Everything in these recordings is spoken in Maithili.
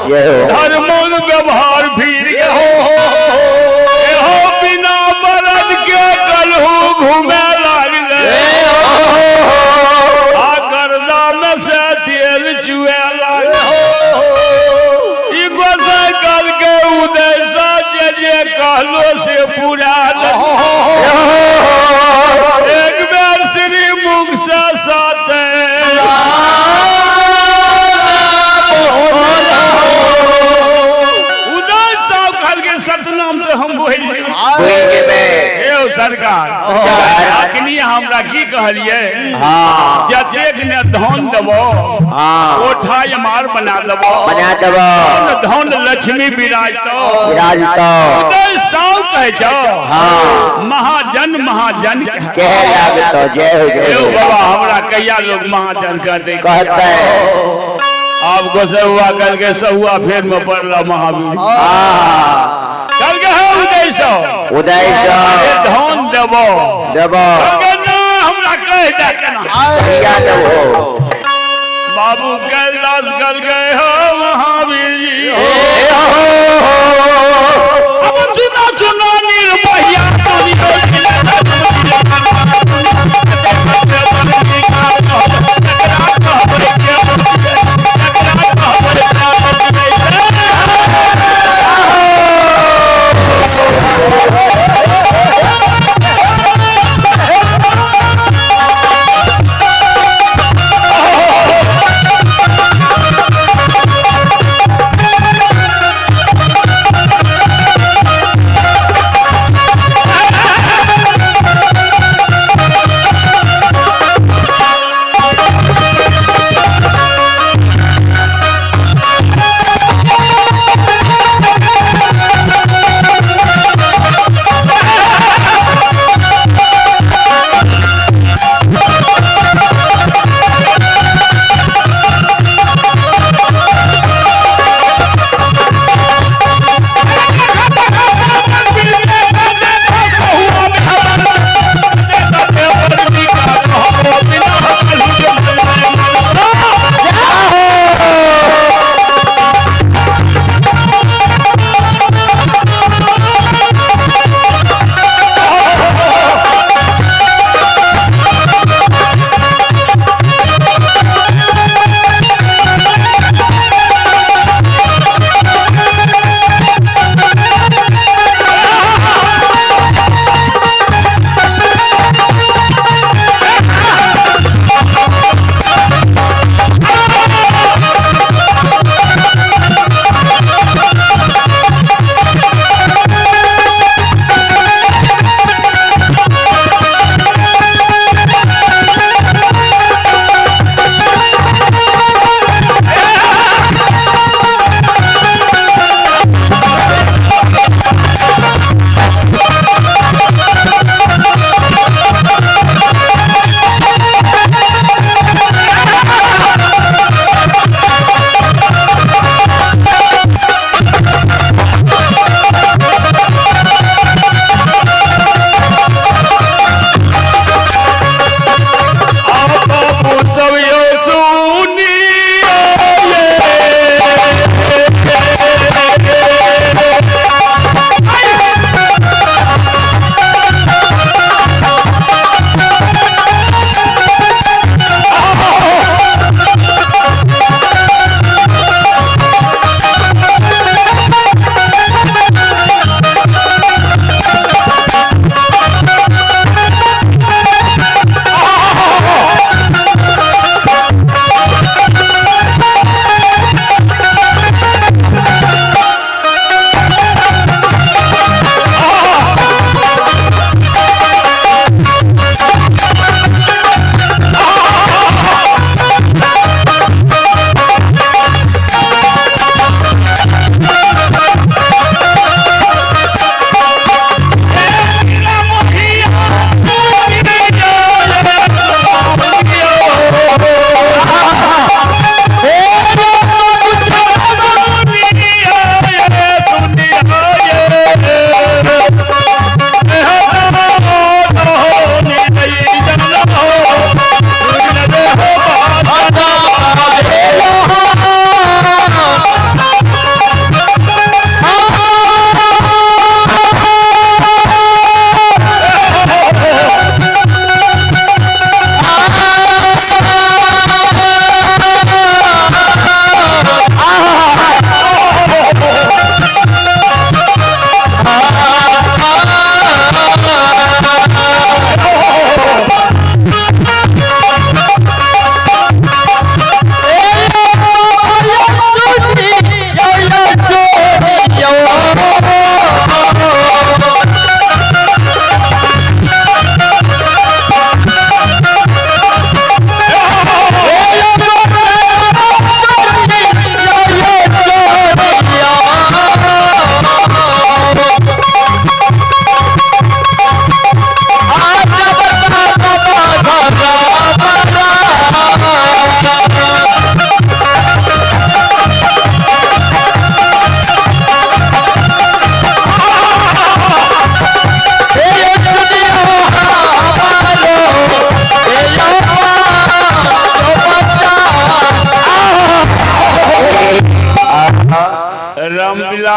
जय हो। धर्मक व्यवहार भीड़ गेल। एहो बिना बरद के कलहू घूमे लागले आ गर्दा में से तेल चुए लागले। ई गोसाई कहलकै उदय सा जे जे कहलो से पूरा दे। एक बेर श्री मुख से साथे उदय साहब कहलकै सतनाम तऽ हम बोलि देबै। भूलि जेबै। हे सरकार, अखनी हमरा की कहलियै? हाँ। जतेक ने धन देबो, कोठा इमार बना देबो, बना देबो, धन लक्ष्मी विराजतो, विराजतो। उदय साहु कहै छौ। हाँ। महाजन महाजन कहे लागतो। जय हो, जय यौ हो। बाबा, हमरा कहिया लोग महाजन कहते? कहते। आब गोसहुआ कहलकै, सहुआ फेर में पड़ल महावीर। हाँ। कहलकै, हे उदय साहु, उदय अरे साहु, धन देबो। देबो। कहलकै, ना, हमरा कहि दे केना। कहिया देबो? बाबू कैलाश कहलकै, हो महावीर जी, अब चुना चुना निर्भया।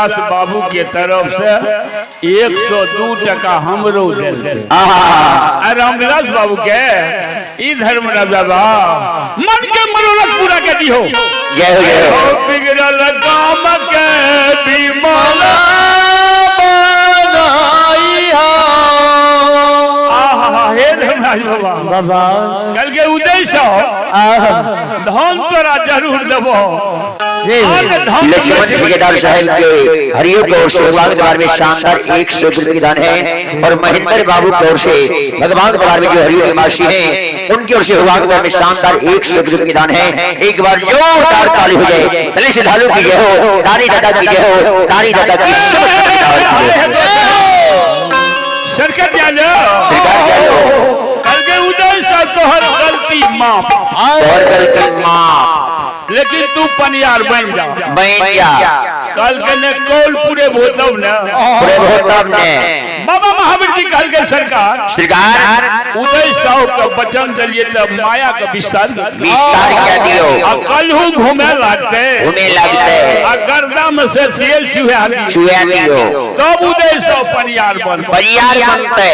रामविलास बाबू के तरफ से 102 टका हमरो देल। आहा। आ रामविलास बाबू के ई धर्मराज बाबा मन के मनोरथ पूरा कर दिहो। जय हो, जय हो। बिगड़ल काम के विमल। आहा, हे धर्मराज बाबा। बाबा। कल के उदय सौ धन तोरा जरूर देबो। जी। अन्न धन। लक्ष्मण ठेकेदार साहब के हरिओ की ओर से भगवान के द्वार में शानदार 100 रुपये की दान है और महेंद्र बाबू की ओर से भगवान के द्वार में जो हरिओ निवासी हैं उनकी ओर से भगवान के द्वार में शानदार 100 रुपये की दान है। एक बार जोरदार ताली हो जाए। तले से ढालू की जय हो, दानी दादा की जय हो, दानी दादा की समस्त परिवार की जय हो। सरकार जानो। सरकार जानो। कल के उदय से तोहर गलती माफ। और गलती माफ। लेकिन तू पनियार बन जा। बन जा। कल के ने कौल पूरे भोतब ने। पूरे भोतब ने। बाबा महावीर जी कहल के सरकार। सरकार। उदय साहु के वचन दिलिए त माया के विस्तार। विस्तार क्या दियो। आ कलहू घूमे लगते। घूमे लगते। आ गर्दा में से तेल चुहा दियो। चुहा दियो। तब उदय साहु पनियार बन। पनियार बनते।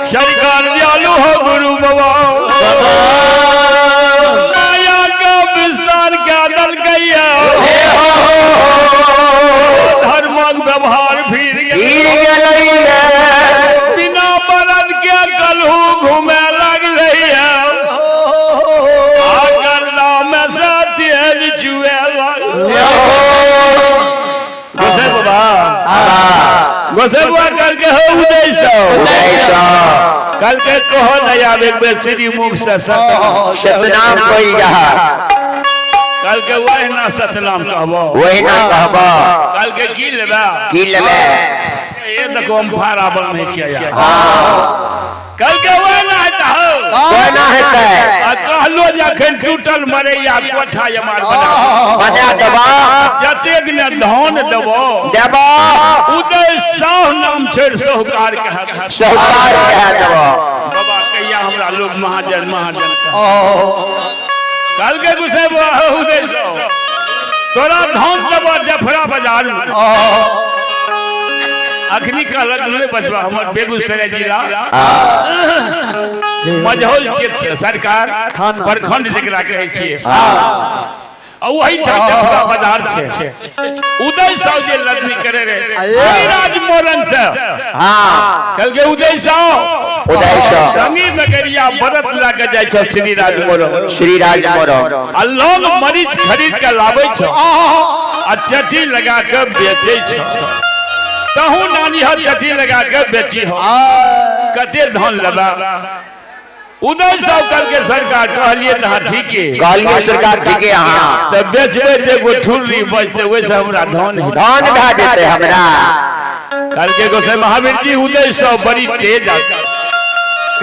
सरकार दयालु हो गुरु बाबा। माया का विस्तार क्या दल गया। धर्मक व्यवहार फिर फिर गया। बिना बरद के कलहू घूमे लगले। में से तेल चुए। गोसाई बाबा, गोसाई बाबा कल के हो उदय सौ। उदय सौ। कल के कहो नया एक बेर श्री मुख से सतनाम। सतनाम बोल जा। कल के वही ना सतनाम कहबो। वही ना कहबो। कल के की लेबा। की लेबे। ये देखो हम फारा बन छियै। कल के वही ना हेतौ। वही ना हेतै। आ कहलो जे अखन टूटल मरैया कोठा हमार बना। बना देबो। जतेक ने धन देबो। देबो। उदय साह नाम छोड़ि साहूकार के हाथ। साहूकार के हाथ देबो। बाबा कहिया हमरा लोग महाजन महाजन। कल के गुस्से उदय साहु तोरा धन देबो जफरा बाजार में। अखनी कहलक नहीं बचबा हमर बेगूसराय जिला मझौल क्षेत्र सरकार प्रखंड जकरा कहै छियै आ वही जफरा बाजार छै। उदय साहु जे लदनी करे रे हरिराज मोरन से। हां। कल के उदय साहु। उदय साहु। संगी मगरिया बरत ला के जाइ छै श्रीराज मोरन। श्रीराज मोरन। आ लौंग मरीच खरीद के लाबै छै आ चटी लगा के बेचै छै। तहु नानी ह चटी लगा के बेची हो कते धन लेबा। उदय साहु कल के सरकार कहलिए त हां ठीक है। कहलिए सरकार ठीक है। हां। त बेचबे त एगो ठुर्री बचते ओइसे हमरा धन है। धन भा देते हमरा। कल के गोसाई महावीर जी उदय साहु बड़ी तेज आ।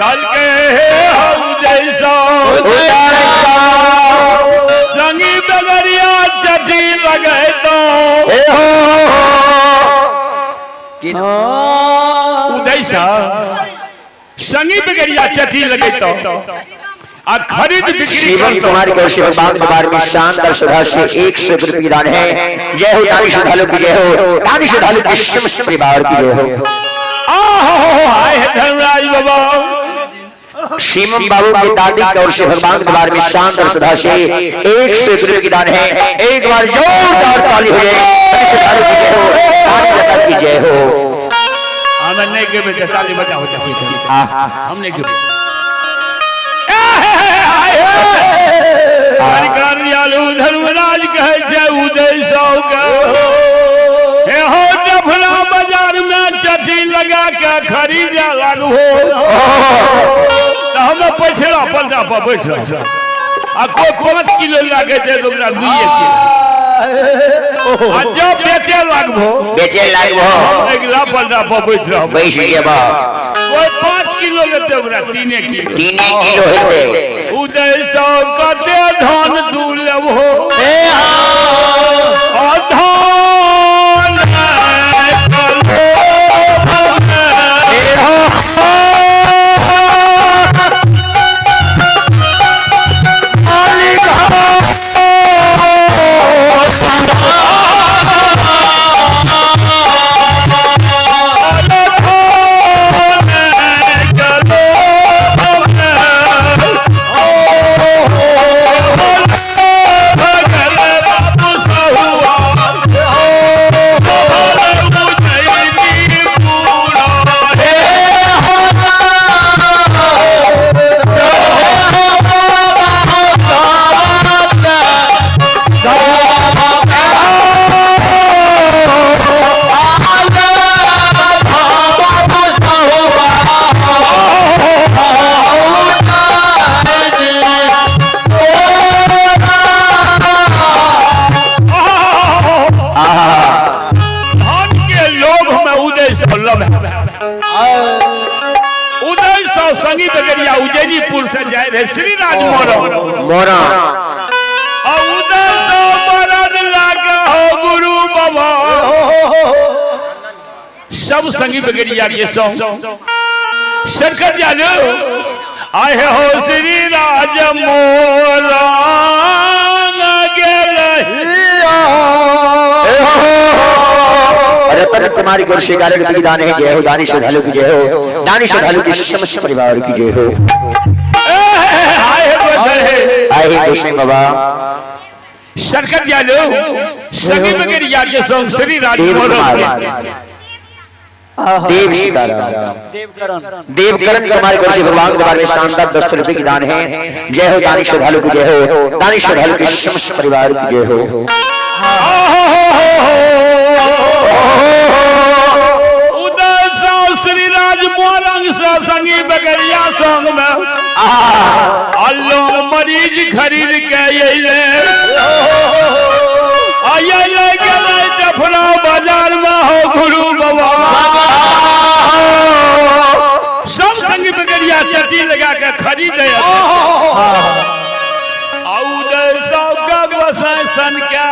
कल के उदय साहु। उदय साहु। संगी बगरिया चटी लगे तो। हे हो। उदय साहु संगी बगरिया चटी लगे तो आ खरीद बिक्री। शिवम कुमार की ओर से भगवान दरबार में शानदार सभा से 100 रुपये की दान है। जय हो दानी श्रद्धालु की जय हो, दानी श्रद्धालु के समस्त परिवार की जय हो। आहो हाय धर्मराज बाबा। शिवम बाबू की दादी की ओर से भगवान दरबार में शानदार सभा से 100 रुपये की दान है। एक बार जोरदार ताली हो जाए। श्रद्धालु की जय हो, दानी दाता की जय हो। हम नहीं के ताली बजाओ। हम नहीं के धर्मराज कहे छै उदय साहु के हे हो डफरा बाजार में चटी लगा के खरीदे लागहो त हम पछड़ा पलटा पर बैठ रह आ कोई 5 किलो लागे छै तो ओकरा 2 किलो आ जब बेचे लागबो। बेचे लागबो। अगिला पलटा पर बैठ रह। बैठ जेबो। कोई 5 किलो लेते ओकरा 3 किलो। 3 किलो हेतै। उदय साहु कते धन तू लेबहो। धन उज्जैनीपुर से जाय रहे श्री राज मोरम मोरा आ उदय सौ बरद लागे हो गुरु बाबा। सब संगी बगरिया के संग सरकर जानो आहे हो श्री राज मोरा गेल। रतन कुमारी की ओर से 11 रुपए की दान है। जय हो दानी श्रद्धालु की जय हो, दानी श्रद्धालु के समस्त परिवार की जय हो। आए हे आए हे गोसाई बाबा। सरकर जानो संगी बगरिया के संग श्री राज देव मोरा कुमार देव सीताराम देवकरण कुमार की ओर से भगवान के दरबार में शानदार 10 रुपए की दान है। जय हो दानी श्रद्धालु की जय हो, दानी श्रद्धालु के समस्त परिवार की जय हो। उदय सौ श्री राज मोरंग से संगी बगरिया संग में अल्लो मरीज खरीद के अइले अइले गेलै डफरा बाजार में हो गुरु बाबा। सब संगी बगरिया चटी लगा के खरीदे आ उदय सौ के बसै सन के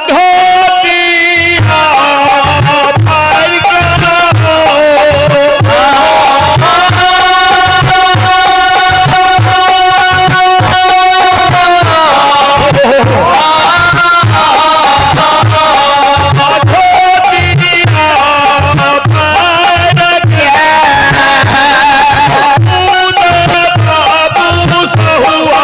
धोती फाड़ के बाबू सहुआ।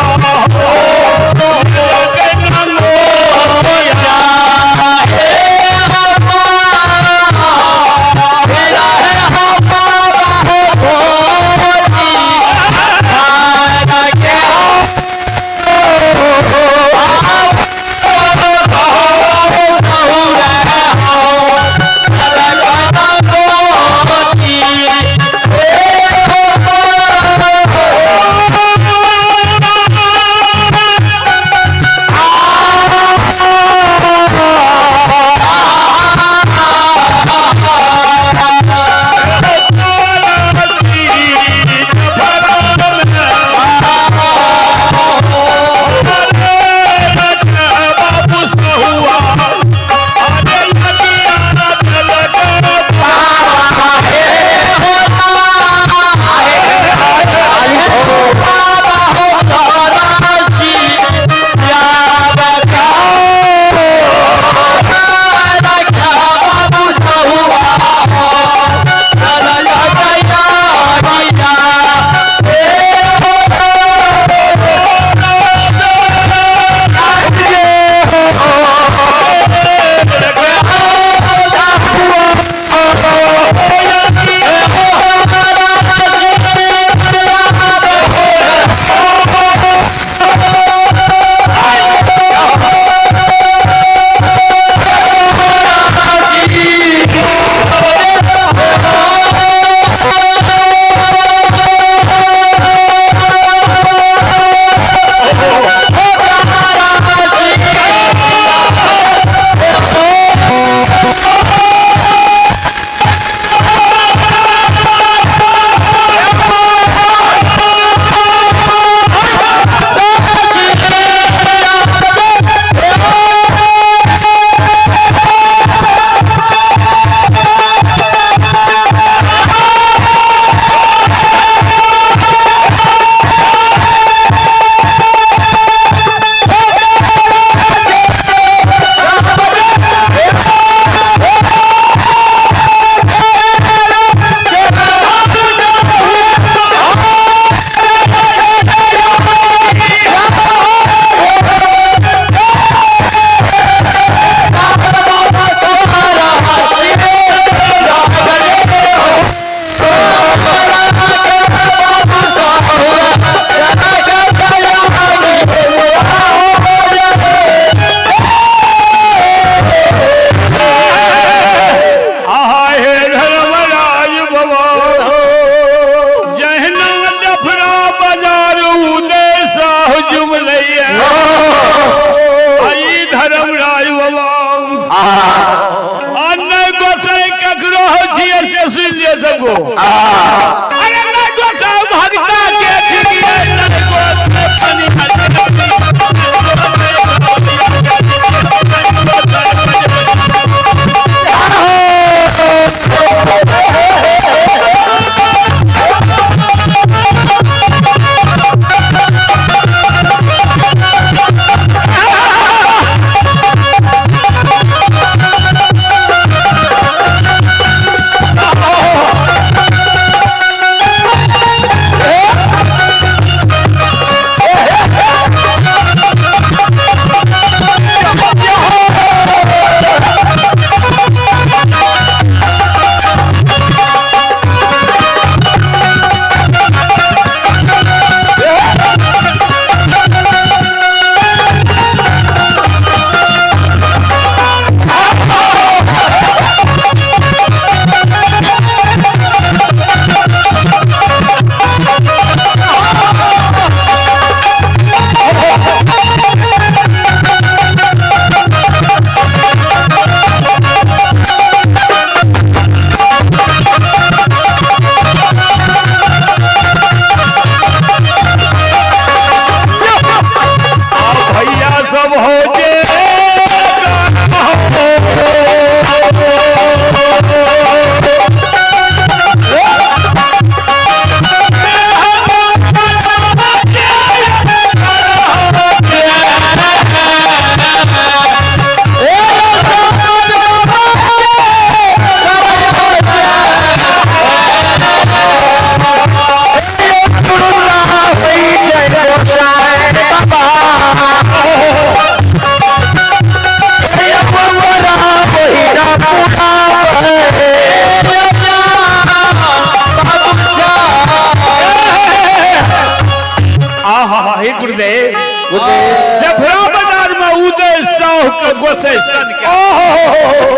के गोसै सन के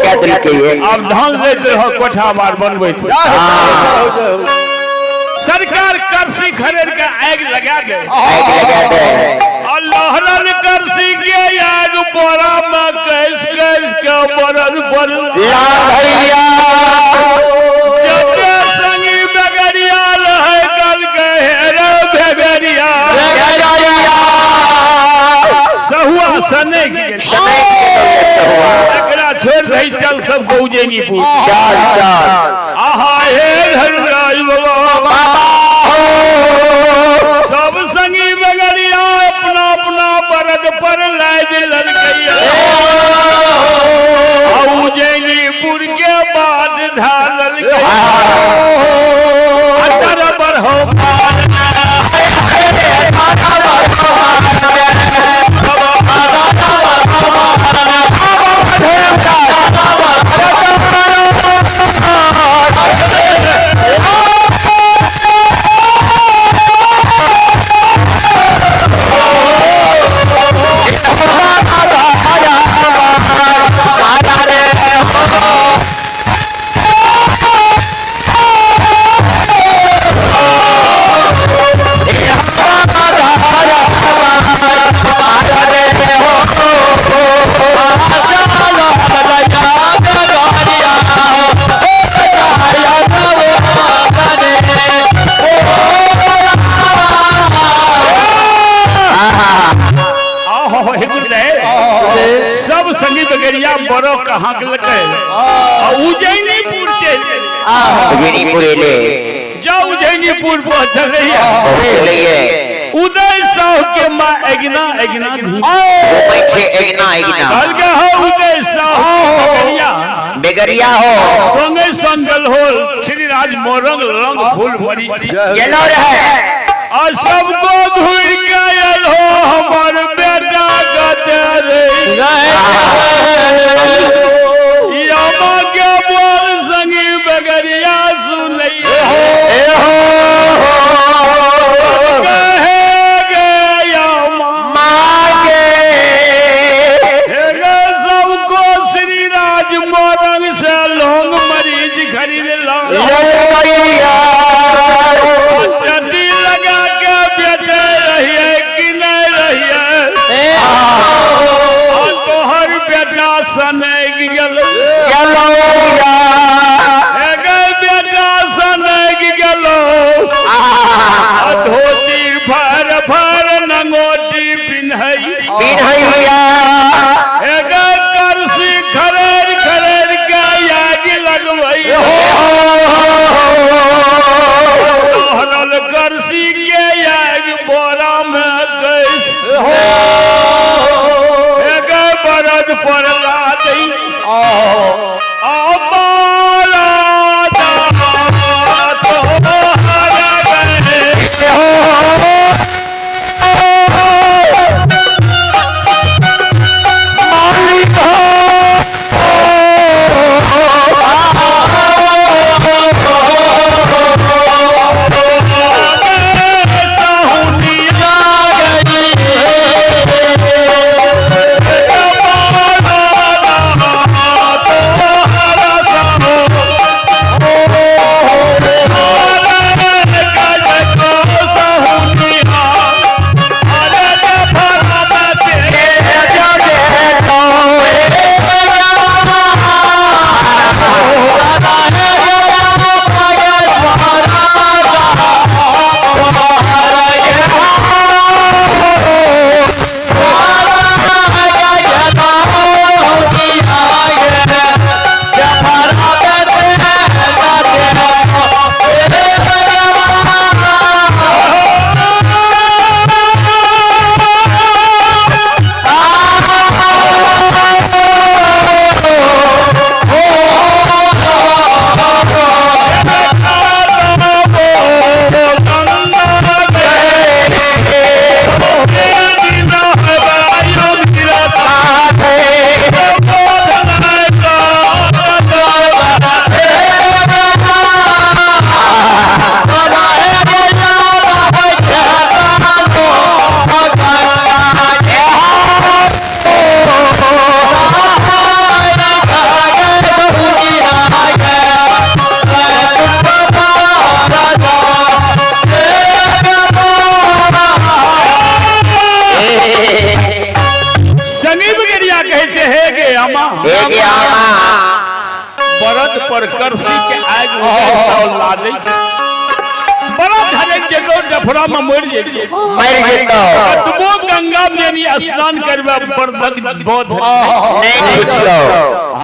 क्या देलकै ये? आब धान लैत रह कोठा बार बनबैत। सरकार करसी खरीद के आगि लगा दे। आगि लगा दे। आ लहरल करसी के आग बोरा में कैस कैस के बरल बरल। ला भैया। जते संगी बेगरिया रहे कल के हेरे बेगरिया। सहुआ सने गेल। समय हुआ। एकरा छोड़ रही चल सबको उजैनीपुर। चल चल। आहा हे धर्मराज बाबा। बाबा हो। सब संगी बगरिया अपना अपना बरद पर लाद ललकैया। आ उजैनीपुर के बाद धाललकैया। अंदर पर हो आहो हे गुरुदेव, सब संगी बगरिया बड़ो कहाँ के लगे आ उजैनीपुर चलि गेलै। उजैनीपुर एले। जा उजैनीपुर पहुँचल रहियै। पहुँचलियै। उदय साहु के माँ अगिना अगिना घूम घूमै छै अगिना अगिना। कहलकै हौ उदय साहु बगरिया। बेगरिया हो। संगे संग गेल हो श्री राज मोरंग रंग फूल भरी गेलो रहे। आ सबको घूर के आयल हो हमर बेटा गदे रे। यामा के बोल संगी बगरिया सुनैया। ए हो। कहे गे यामा। माँ के। हे गे सबको श्री राज मोरंग से लोंग मरीज खरीद लो। ललकैया। चटी लगा के बेचे रहिए कि नहीं रहिए। तोहर बरद पर करसी के आगि उदय साव लादै छै। बरद हरेक जेतो डफरा में मरि जेतै। मरि जेतौ। कतबो गंगा में यानी स्नान करबे, बरदक बोध नहीं छुटतौ।